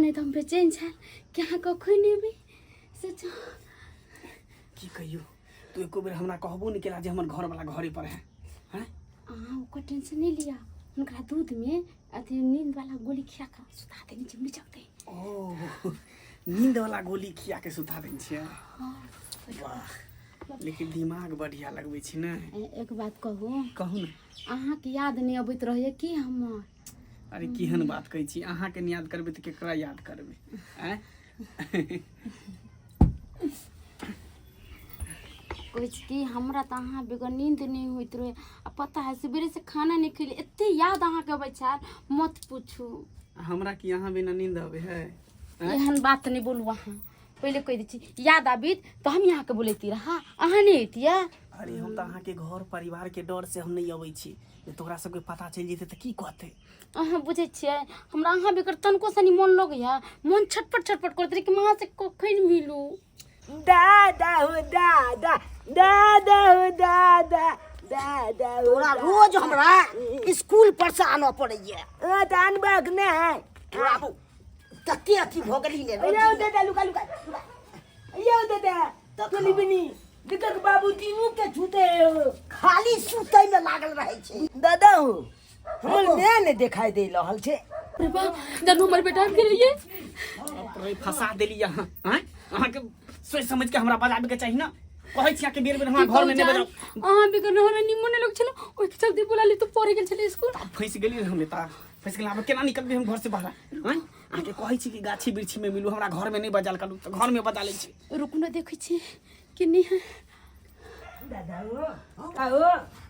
नहि तऽ हम बेचैन छल कि अहाँ कखन एबै सोचो। की कहियो, तू एको बेर हमरा कहबो नहि केला जे हमर घरवाला घरे पर है। हैं? अहाँ ओकर टेंशन नहि लिअ, हुनका दूधमे अथी नींद वाला गोली खिया कऽ सुता देने छी, नहि जगतै। ओ नींद वाला गोली खिया के सुता देने छियै? वाह, लेकिन दिमाग बढ़िया लगबै छी ने। एक बात कहू? कहू ने। अहाँके याद नहि अबैत रहैए की हमर? अरे केहन बात कहै छी, अहाँके नहि याद करबै तऽ केकरा याद करबै? आँय, कहै छी कि हमरा तऽ अहाँ बगैर नींद नहि होइत रहै आ पता है सबेरे से खाना नहि खेली, एते याद अहाँके अबै छल, मत पूछू। हमरा की अहाँ बिना नींद अबै है? आँय? एहन बात नहि बोलू अहाँ, पहिले कहि दै छी, याद आबित तऽ हम अहाँके बोलैती रहा, अहाँ नहि अयतियै। अरे हम तऽ अहाँके घर परिवार के डर से हम नहि अबै छी, जे तोरा सबके पता चलि जेतै तऽ की कहतै। अहाँ बुझै छियै, हमरा अहाँ बगैर तनिको सनी मोन लगैए? मोन छटपट छटपट करैत रहै कि हम अहाँसँ कखन मिलू। दादा हो दादा, दादा हो दादा, दादा हो। तोरा रोज हमरा स्कूल पर से आनऽ पड़ैया। ओ तऽ अनबक नहि। तोरा आब कते अथी भऽ गेली ने। यौ दादा, लुका लुका लुका। यौ दादा, तोली बनी देखक बाबू तीनू के छूते हो। खाली सुतै में लागल रहै छै। दादा हो, हमर माय ने देखाई दे रहल छै। अरे बा, जानू हमर बेटा आबि गेलै ये। बाप रे, फंसा देली अहाँ। आँय, अहाँके सोचि समझ के हमरा बजाबे के चाही ने। कहै छी अहाँके बेर बेर हमरा घर में नहि बजाउ। अहाँ बगैर हमरा निमन नहि लगै छलै, ओहिके चलते बोला ली तऽ पढ़े गेल छलै स्कूल। फंसि गेली हम एतऽ, फंसि गेली। आब केना निकलबै हम घर से बाहर? आँय, अहाँके कहै छी कि गाछी वृक्षी में मिलू, हमरा घर में नहि बजाल करू, तऽ घर में बजा लै छी। रुकू ने, देखै छी कि नहि है। दादा हो, आओ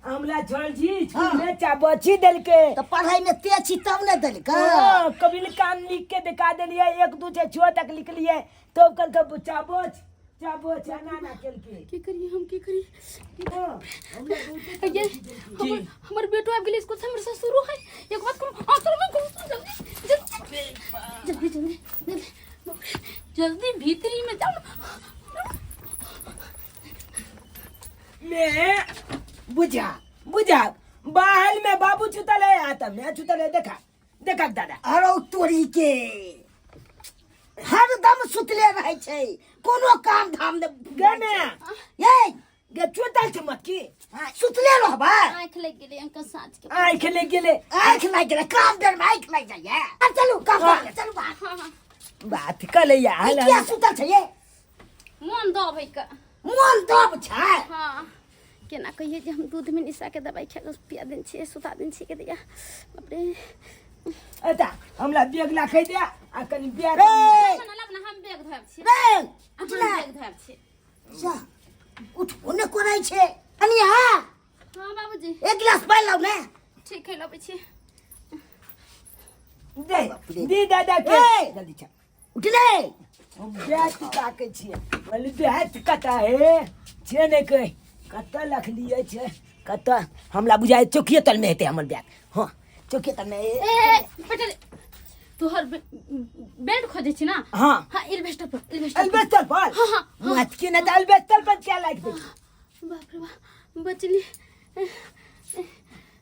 हमरा चल छी स्कूल में चाबची देलके। तऽ पढ़ाई में तेज छी तब ने देलकै। हाँ, कबिल काम लिख के दिखा देलिए, 1 2 6 6 तक लिख लिए, तो कल के चाबच चाबच आना ना केलके। की करिए हम, की करिए? हाँ, हमरा बहुते ये हमर हमर बेटो आबि गेलै स्कूल से, हमर ससुरो है। एक बात करू, हाँ चलो मैं करू, जल्दी जल्दी जल्दी जल्दी जल्दी जल्दी भीतरी में जाओ। मैं बुझा बुझा बाहर में बाबू छुतल है, आता मैं छुतल है, देखा देखा दादा। अरे तोरी के हरदम सुतले रहै छै, कोनो काम धाम ने। गे मैं ये गे छुतल छै मत की। हाँ, सुतले रहबै। आँखि लागि गेलै अंकल साँझ के। आँखि लागि गेलै? आँखि लागि गेलै, काम बेर में आँखि लागि जाइए। अब चलू काम कर, चलू बाहर। हाँ हाँ। बात कर ले यार। ई किया सुतल छै ये? मोन दबै के। मोन दब छै? हाँ, केना कहिए जे हम दूधमे निशाके दवाइ खा कऽ पिया देने छियै, सुता देने छियै के दैया। बाप रे। अच्छा हमरा बैग लाखै दे आ कनि बैग रे। लब ना, हम बैग धोएब छियै। रे। हम उठले। बैग धोएब छियै। जा, उठ ओने कोनै छै कनिया। हाँ बाबूजी। एक गिलास पानि लाउ ने। ठीक है, लबै छियै। दे बाप रे। दी दादा के। ए! जल्दी चल। उठले। हम बैग ताकै छियै, बोली बैग कतऽ हे छै नहि कहै कतऽ रखलियै छै कतऽ। हमरा बुझाइ चौकिए तरमे हेतै हमर बैग। हँ, चौकिए तरमे। ए बेटा, तोहर बेल्ट खोजै छी ना? हाँ। हाँ, एल्बेस्टर पर, एल्बेस्टर पर। एल्बेस्टर पर? हाँ हाँ। मत के ना तऽ एल्बेस्टर पर क्या लागि दै? बाप रे बाप, बचली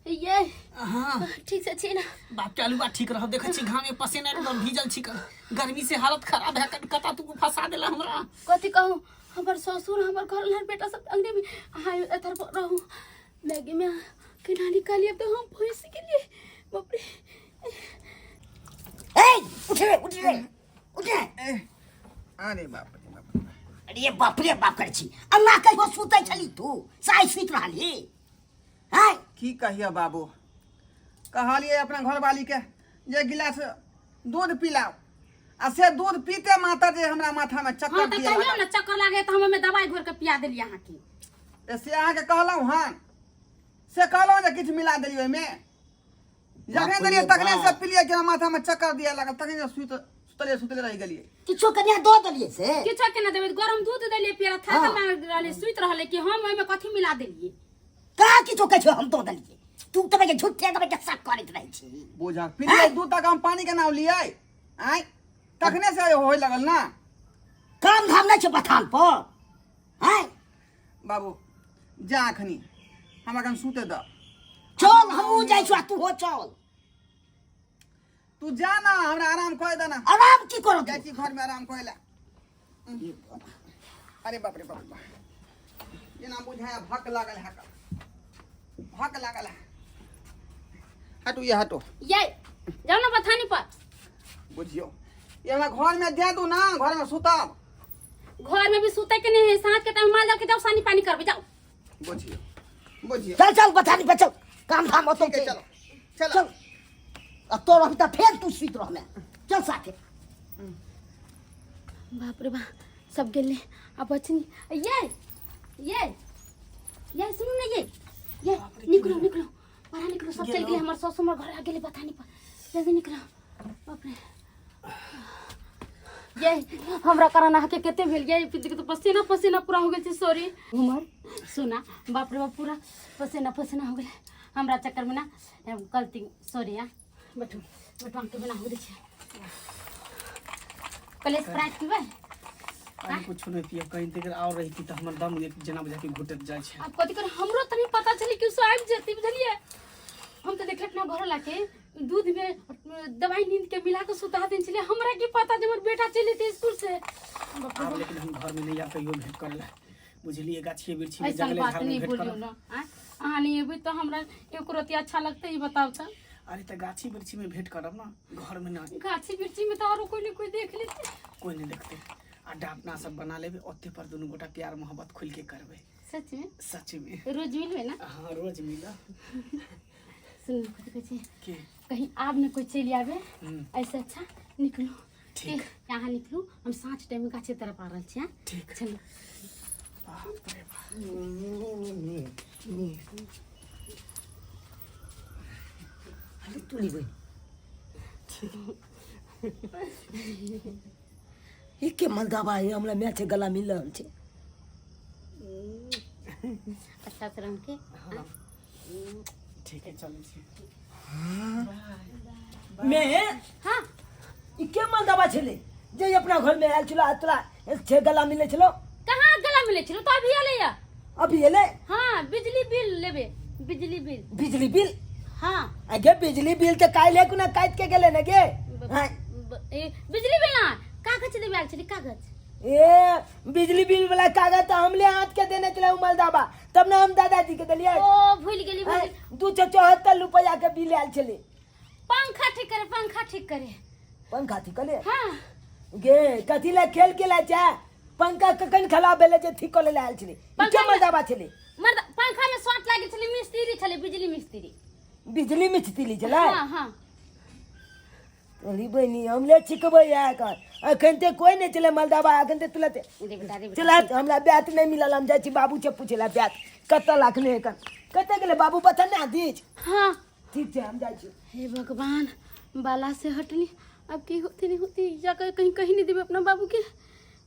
ये। हाँ। ठीक से छी ना? बाप के आलूआ, ठीक रह। देखै छी घामे पसीना एकदम भीजल छी, गर्मी से हालत खराब है। कता तू फंसा देला हमरा। कथी कहू, हमर ससुर, हमर घर लड़ बेटा सब अंगने में। अहाँ एथर पर रहू, बैग में केना निकालिए? तो हम फंस गेलिए, बाप रे। ए उठ रे, उठ रे, उठ रे। अरे बाप रे बाप। अरे बाप रे बाप करै छी, अन्ना कहियो सुतै छली तू? साइ सुति रहली हैं? की कहिए बाबू, कहलिए अपना घरवाली के जे गिलास दूध पिलाओ, आ से दूध पीते माता जे हमरा माथा में चक्कर हाँ तऽ दिए कहियौ लागल। ने, चक्कर लागे तऽ हम ओहिमे दवाइ घोरि कऽ पिया देलियै अहाँके। ए, से अहाँके कहलहुँ हन, से कहलहुँ जे किछु मिला देलियै ओहिमे? जखने देलियै तखने से पिलियै कि हमरा माथा में चक्कर दिए लागल, तखने से सुत सुतले सुतले रहि गेलियै। किछो कनिया दऽ देलियै से? किछो केना देबै, गरम दूध देलियै पियला, थाकल मारल रहलै, सुति रहलै, कि हम ओहिमे कथी मिला देलियै? कहाँ किछो कहै छौ हम दऽ देलियै? तू तऽ के झूठे दबै के शक करैत रहै छी। बुझा पिलियै दूध तक हम पानी के नाम लियै आँय, तखने से होय लगल ना। काम धाम नहि छै बथान पर आँय? बाबू जा, अखनी हमरा कन सुते दऽ। चल, हमहूँ जाइ छी आ तू हो चल। तू जा ना हमरा आराम कऽ दे ना। आराम की करत? जाइ छी घर में आराम करे ला। अरे बाप रे बाप रे बाप, जेना बुझाया भक लागल है, भक लागल है। हटू ये हटो। ये जाओ ना बथानी पर। बुझियो ये हमरा घर में दे दू ना, घर में सुतब। घर में भी सुते के नहीं है, साँझ के टाइम माल के जाओ सानी पानी करबे जाओ। बुझियो बुझियो। चल चल बथानी पर चल, काम धाम होतो। ठीक है चलो चलो चल। आ तो रही त फेर तू सुति रहमे, चल साथे। बाप रे बाप सब गेले अब बचनी। ये ये ये सुनू ना, ये निकलो निकलो बाहर निकलो, सब चल गेले। हमर सासु हमर घर आ गेले बथानी पर, जल्दी निकलो। बाप रे ये हमरा कारण अहाँके कते भेल ये पित के पसीना पसीना पूरा हो गेल छै। सॉरी हमर सुना, बाप रे बाप पूरा पसीना पसीना हो गेल हमरा चक्कर में ना गलती, सॉरी। हाँ बैठू बैठू, हम के बिना हो छै। पहले स्प्राइट पीबै? अरे कुछ नहीं पियब, कहीं देर और रही त हमर दम एक जेना बुझा के घुटत जाइ छै। अब कथी कर, हमरो तनी पता चली कि आबि जेती बुझलियै। हम तऽ देखले अपना घर लाके दूध में दवाई नींद के मिला के सुता देने छलियै, हमरा की पता जे हमर बेटा चलि एतै स्कूल से। आब लेकिन हम घर में नहीं आ कहियो भेंट करे ला, बुझलियै? गाछिए वृक्षी में ऐसन जंगले बात झाड़ में नहीं भेंट बोलियो करब। ना। आँय? अहाँ नहीं एबै तऽ हमरा एको रत्ती अच्छा लगतै? ई बताउ तऽ। अरे तऽ गाछी वृक्षी में भेंट करब ना, घर में ना। गाछी वृक्षी में तऽ आरो कोई ने कोई देख लेतै। कोई नहीं देखते, अड्डा अपना सब बना लेबे, ओते पर दुनू गोटा प्यार मोहब्बत खुल के करबे। सच में? सच में। रोज मिलबै ना? हाँ रोज मिला। सुन कथी कहै छै के कहीं आब ने कोई चलि आबे, ऐसे अच्छा निकलू। ठीक। यहाँ निकलू, हम साँझ टाइम में गाछे तरफ आ रहल छी। हाँ? ठीक। चलू। बाप रे बाप। अरे तुली बहिन ई के मलदाबा है, हमरा मैच गला मिल रहल छै। अच्छा से रंग के। ठीक है चलै छी। मैं हाँ ई के मलदाबा छलै जे अपना घर में आयल छलो आ तोरा छै गला मिलै छलो? कहाँ गला मिले छलो, तो अभी आले या। अभी एलै? हाँ बिजली बिल लेबे, बिजली बिल। बिजली बिल? हाँ। अगे बिजली बिल तऽ काल्हि कुना काटि के गेलै ने गे। हाँ। बिजली बिल ना, कागज लेबे आयल छलै, कागज। ए बिजली बिल वाला कागज तऽ हमले हाथ के देने छलै उ मलदाबा, तब ने हम दादाजी के देलियै। ओ भूल गेली भूल गेली। 274 रुपया के बिल आयल छलै। पंखा ठीक करे, पंखा ठीक करे। पंखा ठीक करे? हाँ। गे कथी ले खेल के ला छै? पंखा कखन खराब भेलै जे ठीक करे ले आयल छलै? ई के मलदाबा छलै? मर्द पंखा में शॉर्ट लागे छलै, मिस्त्री छलै, बिजली मिस्त्री। बिजली मिस्त्री छलै? हाँ हाँ। अरे बहिनी हमले छिकबै एखन, एखन ते कोई नहीं छलै मलदाबा, एखन ते तुरंत रे बेटा रे बेटा। चला हमरा बैत नहीं मिलल, हम जाइ छी बाबू से पूछे ला बैत कतऽ राखने एखन, कतऽ गेलै बाबू बता ना दीज। हाँ ठीक छै हम जाइ छी। हे भगवान बाला से हटनी, अब की होती नहीं होती, जाकर कहीं कहीं नहीं देबे अपना बाबू के।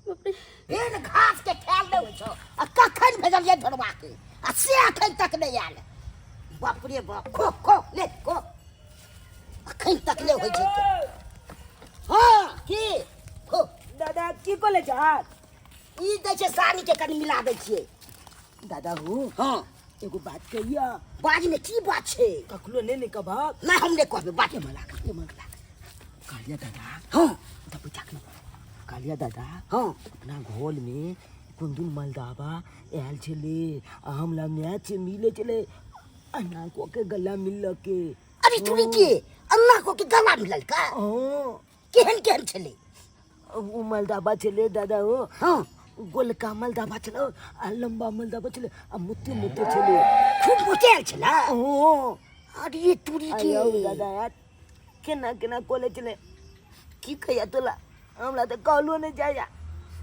बाप रे। एहन घास के ख्याल नहि होइ छौ, आ कखन भेजलियै ढोरबा के आ से अखन तक नहि आयल। बाप रे बाप, खो खो ले खो, अखन तक नहि होइ छै। हाँ की खो। दादा की कोले छह? ई दै छै सानी के कनि मिला दै छियै। दादा हूँ। हाँ एगो बात कहिया। बाज ने, की बात छै? कखनो नहीं ने कहबक। नहि हम नहि कहबै बात। मला मला कहलिया दादा। हाँ तब जाक कहलिया दादा। हाँ अपना घोल में कोन दिन मलदाबा आयल छलै आ हमरा मैच मिले छलै, अन्ना को के गला मिलल के। अरे तुरी के अन्ना को के गला मिलल का? हाँ। केहन केहन छलै? उ मलदाबा छलै दादा हो। हाँ गोलका मलदाबा छलै आ लंबा मलदाबा छलै आ मोटे मोटे छलै। खूब मोटेल छलै? हाँ। अरे तुरी के आयो दादा यार केना केना कोले छलै, की कहिया तोला, हमरा तऽ कहलो नहीं जाया,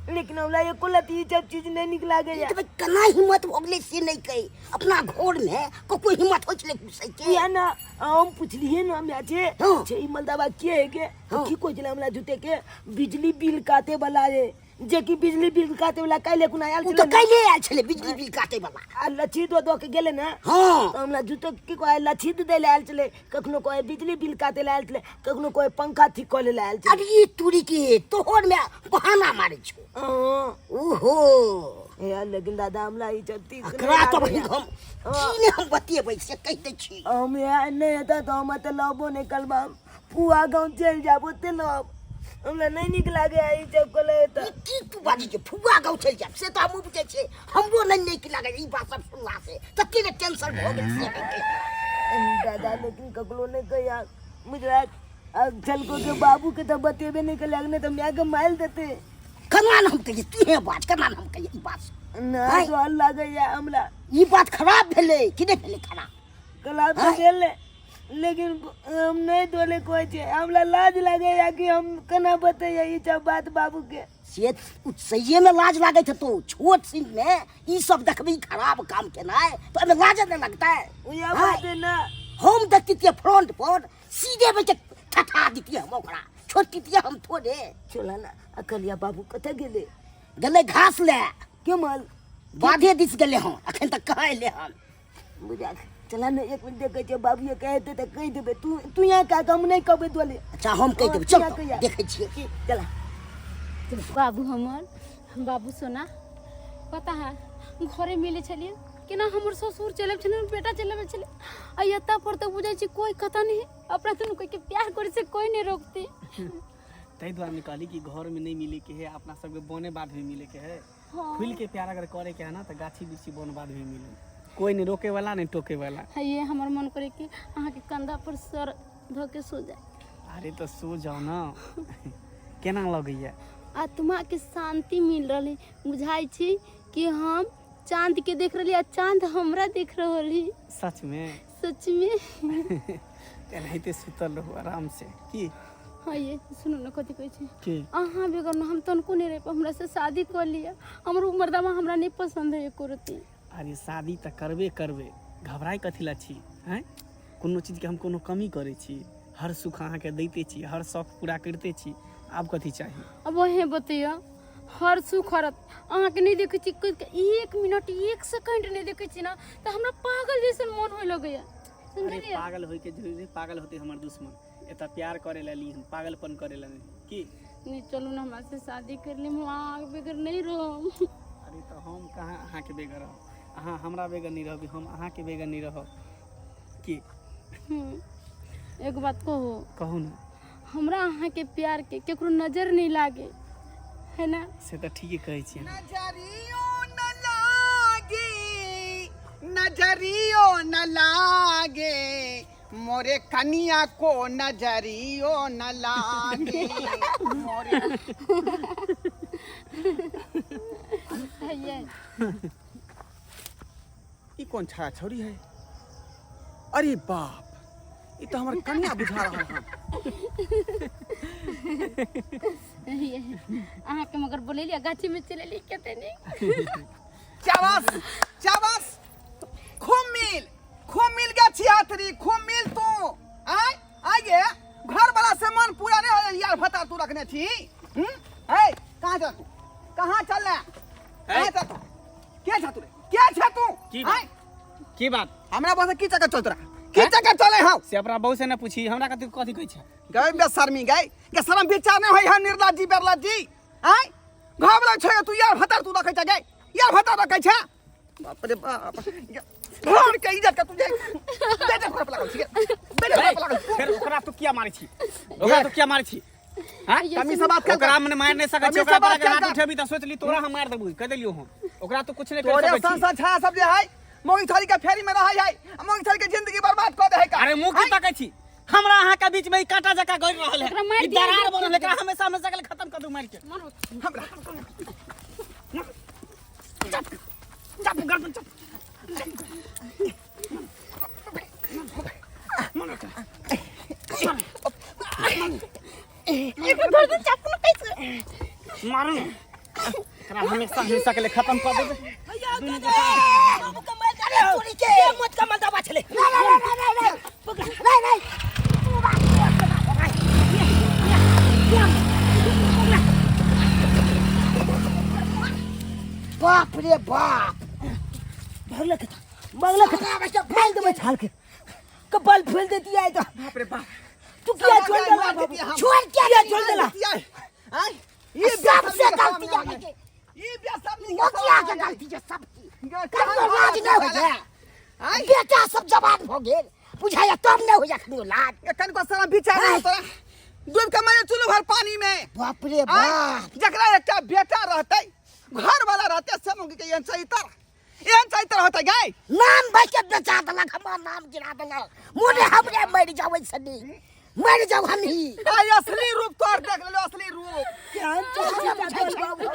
लेकिन हमरा एको लत्ती ई सब चीज नहीं निक लागैया। तऽ केना हिम्मत भऽ गेलै से नहीं कही, अपना घर में ककरो हिम्मत होइ छलै घुसै के? किया ना हम पुछलियै ना हमरा जे हाँ। छे ई मलदाबा के है के? हाँ। की कहै छलै हमरा झूठे के बिजली बिल काटे वाला है, जे कि बिजली बिल काटे वाला काल्हि कुना आयल ओ छलै तऽ ने। काल्हि आयल छलै बिजली बिल काटे वाला। आ लच्छी दऽ दऽ के गेलै ने। हाँ। तऽ हमरा झूठो की कहै लच्छी दै लए आयल छलै, कखनो कहै बिजली बिल काटे लए आयल छलै, कखनो कहै पंखा ठीक कऽ लै लए आयल छलै। अरे तुरी के तोहर में बहाना मारै छौ। हाँ। ओहो यार लेकिन दादा हमरा ई सब ठीक नहीं एकरा तऽ लागैया। बहिन हम की ने हम बतेबै से कहि दै छी। हम यार नहीं हेतै तऽ हम एतऽ लबो नहि करब, फुआ गाँव चलि जायब, ओते रहब। हमरा नहि नीक लागैए ई सब कलै तऽ। ई की तू बाजै छै फुआ गाँव चलि जायब? से तऽ हमहूँ बुझै छियै, हमरो नहि नीक लागैए ई बात सब सुनला से, तते ने टेंशन भऽ गेल से नहि कहियौ। दादा, लेकिन ककरो नहि कहिया, बुझलक? आ छलको के बाबू के तऽ बतेबे नहि केलक, नहि तऽ माय के मारि देतै। केना ने हम कहियै? तूहे बाज, केना ने हम कहियै ई बात? नहि, डर लागैए हमरा। ई बात खराब भेलै कि नहि भेलै खराब? खराब तऽ भेलै, लेकिन हम नहि तोले कहै छै, हमरा लाज लागैए कि हम केना बतैयै ई सब बात बाबूके। से सहिएमे लाज लागैत हेतौ। छोट सिनमे ई सब देखबही खराब काम केनाइ, तऽ ओहिमे लाज नहि लगतै? उएह बात है ने। हम देखतियै फ्रंट पर सीधे बच्चे ठठा दितियै हम ओकरा, छोड़तियै हम थोड़े। चला ना। आ कलिया बाबू कतऽ गेलै? गेलै घास ले। के माल बाधे दिस गेलै हन, अखन तक कहाँ एलै हन। बुझा चला ने, एक मिनट देखै छियै, बाबू के हेतै तऽ कहि देबै। तू तू यहाँ कह, हम नहि कहबै दोले। अच्छा, हम कहि देबै। चल तऽ, देखै छियै की। चला बाबू, हमर बाबू सोना, पता है घरे मिले छलियै केना हमर ससुर चलबै छलै, हमर बेटा चलबै छलै, आ एतऽ पर तऽ बुझै छी कोई कतऽ नहीं, अपना दुनू कोई के प्यार करे से कोई नहीं रोकते। ताहि दुआरे ने कहली कि घरमे नहि मिलैके है, अपना सबके बने बाधमे मिलैके है। खुल के प्यार अगर करे के है ना, तऽ गाछी बिरछी बन बाधमे मिले, कोई नहीं रोके वाला, नहीं टोके वाला। है ये हमर मन करे कि अहाँके कंधा पर सर धऽ के सो जाए। अरे तऽ सो जाओ ना, केना लगैया? आत्मा के शांति मिल रहल है, बुझाइ छी कि हम चांद के देख रहली आ चांद हमरा देख रहल है। सच में? सच में। एनाहिते सुतल रहू आराम से की। हाँ, ये सुनू ने, कथी कहै छै की? अहाँ बगैर ने हम तनको नहीं रह, हमरा से शादी कर लिअ। हमर उ मर्दवा हमरा नहीं पसंद है एको रत्ती। अरे शादी तऽ करबे करबै, घबराइ कथी लए छी? आँय, कोनो चीजके हम कोनो कमी करै छी? हर सुख अहाँके दैते छी, हर शौक पूरा करिते छी, आब कथी चाही? अब वही बतैया, हर सुख हरत अहाँके नहीं देखै छी, एक मिनट एक सेकंड नहीं देखै छी ना तऽ हमरा पागल जैसन मोन होय लगैया। अरे समझलियै? पागल होइके जरूरी नहि, पागल होते हमर दुश्मन। एतऽ प्यार करे ला ली हम, पागलपन करे ला नहीं की। नहीं, चलू ना, हमरा से शादी कर ली, हम अहाँ बगैर नहीं रहब। अरे तऽ हम कहाँ अहाँके बगैर रहब? अहाँ हमरा बगैर नहीं रहबी, हम अहाँके बगैर नहीं रहब की। एक बात कहू? कहू ने। हमरा अहाँके प्यार के केकरो नजर नहीं लागे है ना? से तऽ ठीके कहै छी अहाँ। नजरियो न लागे, नजरियो न लागे, मोरे कनिया को नजरियो न लागे मोरे। ये ई कोन छड़ा छौड़ी है? अरे बाप, ई तो हमर कनिया बुझा रहल हन। ये अहाँके मगर बोलेलियै गाछी में चलेली कते नहीं। चाबास चाबास, खूब मिल, खूब मिल गया छियातरी, खूब मिल तू। आय आय गे, घर वाला से मन पूरा नहीं हो यार भता तू रखने छी। हम्म, ए कहां चल तू? कहां चल रहा? कहां चल तू? के छा तू रे? के छा तू? की आय बात? की बात? हमरा बस की चक्कर चल तोरा? की चक्कर चले हौ? से अपना बहू से न पूछी, हमरा कथी कथी कहै छै? गए बेशर्मी गए के शर्म विचार नहीं होई है निर्लज्ज जी बेर्लज्ज जी। आय घर वाला छै तू यार भता तू रखै छै गए, यार भता रखै छै। बाप रे बाप, घर के इज्जत के तू जे बेटे घर पर लागल छी, बेटे घर पर लागल। फेर ओकरा तू किया मारै छी? ओकरा तू किया मारै छी? हाँ? तमीज से बात कर। ओकरा मने मार नहीं सकै छी। तमीज से ओकरा पर बात अगर हाथ कर। उठेबी तऽ सोच ली तोरा हम मार देबू, कह देलियो हम। ओकरा तू कुछ नहीं कर तोरे सकै छी। संसा छा सब जे है मोगी छोरी के फेरी में रहै है, आ मोगी छोरी के जिंदगी बर्बाद कऽ दे है का। अरे मुंह की तकै छी? हमरा अहाँ के बीच में ई कांटा जकाँ गड़ि रहल है, एकरा मारि ई दिअ। दरार बनल है, एकरा हमेशा हमेशा के लिए खत्म कर दू मारि के। मारू। हमरा चप गर्दन चप। एकरा गर्दन चाकू न कैसे मारू, एकरा हमेशा हमेशा के लिए खत्म कर देबै। अरे चोरी के मत कमल दबा छलै। नहीं नहीं नहीं नहीं नहीं नहीं नहीं, बाप रे बाप। भगलक भगलक, मार देबै छाल के, कपाल फैल देती है तो। बाप रे बाप। तू किया छोड़ देला बाबू? छोड़ के किया छोड़ देला? आय ये सबसे गलती है के ई बेशर्मी मोतिया के गलती है सबकी। ककरो लाज नहीं हो जाए, आय बेटा सब जवान हो गेल, बुझाया तब नहि होइया अखनी औलाद। एखन को सारा विचार नहीं तोरा, डूब के मरे चुल्लू भर पानी में। बाप रे आय, बाप। जकरा एकटा बेटा रहतै, घर वाला रहतै, से मुंगी के एहन चरित्र, एहन चरित्र होतै गाय। नाम भाई के बेचा देलक, हमर नाम गिरा देलक, मोने हमरे मरि जाओ सनी, मरि जाओ हम ही। आय असली रूप तोर देख लेलो, असली रूप। केहन चल चल बाबू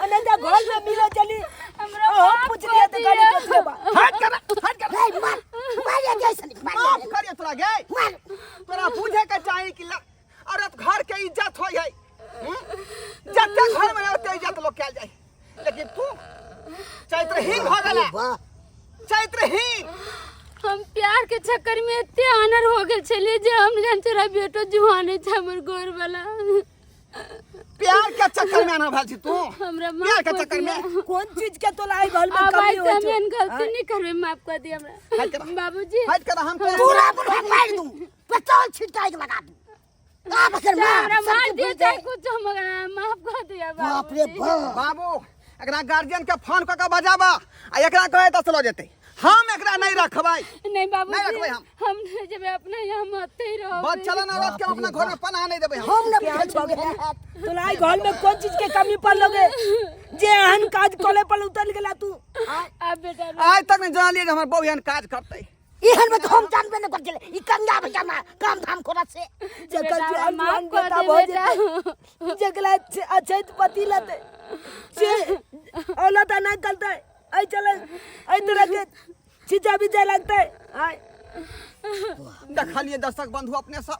अनंता घर में मिलो चली। हमरा ओ माफ पूछलिए कर तो गाली दिया। कथिए बा। हट कर, हट कर। रे मार मार जाय सनी, मार माफ करिए तोरा गाय। मार। तोरा बुझे के चाही कि औरत घर के इज्जत होय है। जते घर में ओते इज्जत लोग कयल जाय, लेकिन तू चरित्रहीन भ गेला, वाह। चरित्रहीन। हम प्यार के चक्कर में एते आनर हो गेल छलिए जे हम जान तोरा बेटो जुआने छै हमर गोर वाला। प्यार के चक्कर में आना भेल छी तू, हमरा माफ प्यार के कर चक्कर में। दिया। कोन चीज के तोला आई घर में अब कमी आई होइ हम छौ? एहन गलती नहीं करबे, माफ कर दिया हमरा हट कर। बाबूजी। हट कर, हम तो पूरा बुढ़ा मार दूं, पेट्रोल छिटाई के लगा दूं। आप अगर चाहे मार हमरा सब मार के दिया भूल चाहे जाए। कुछ, मगर माफ कर दिया बाप रे बाबूजी। बाप। बाबू एकरा गार्जियन के फोन क के बजाबा आ एकरा कहे त चलो जेतै, हम एकरा नहीं रखबै। नहीं बाबूजी, नहीं रखबै हम। हम नहीं जेबै अपना यहाँ, हम अते ही रहबै। बस चलो ना, औरत के हम अपना घर में पनाह नहीं देबै हम। हम न केहन बुझै भऽ गेला? छियै। तोला आई घर में कोन चीज के कमी पड़लो गे जे एहन काज करे पर उतल गेला तू? आब बेटा आज तक नहीं जानलिए जे हमर बहू एहन काज करतै। एहन में तो हम जानबे न कर छलै, ई कंगा भैया ना काम धाम करत से। जकर बेटा, जुआन माफ जुआन कर बेटा दे भऽ बेटा। जेतै, जकरा अछैत पति लेतै से औलाद ना करतै, एहि चले एहि तरह के छिचा बिचा लगतै। आय देखलिए दर्शक बंधु अपने सब,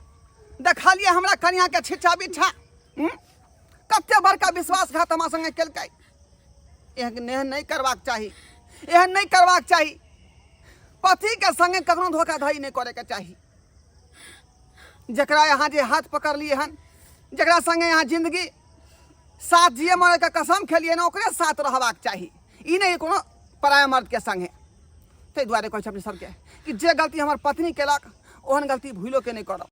देखलिए हमरा कनिया के छिछा बिछा। कते बड़का विश्वासघात हमरा संगे केलकै। एहन एहन नहीं करबाक चाही, एहन नहीं करबाक चाही। पति के संगे कखनो धोखाधड़ी नहीं करे के चाही। जकरा यहाँ जे हाथ पकड़लिए हन, जकरा संगे यहाँ जिंदगी साथ जिए मरे के कसम खेलिए ना, ओकरे साथ रहबाक चाही। ई नहीं कोनो पराया मर्द के संगे। ताहि दुआरे कहै छी अपने सबके कि जे गलती हमर पत्नी केलक ओहन गलती भूलो के नहीं करब।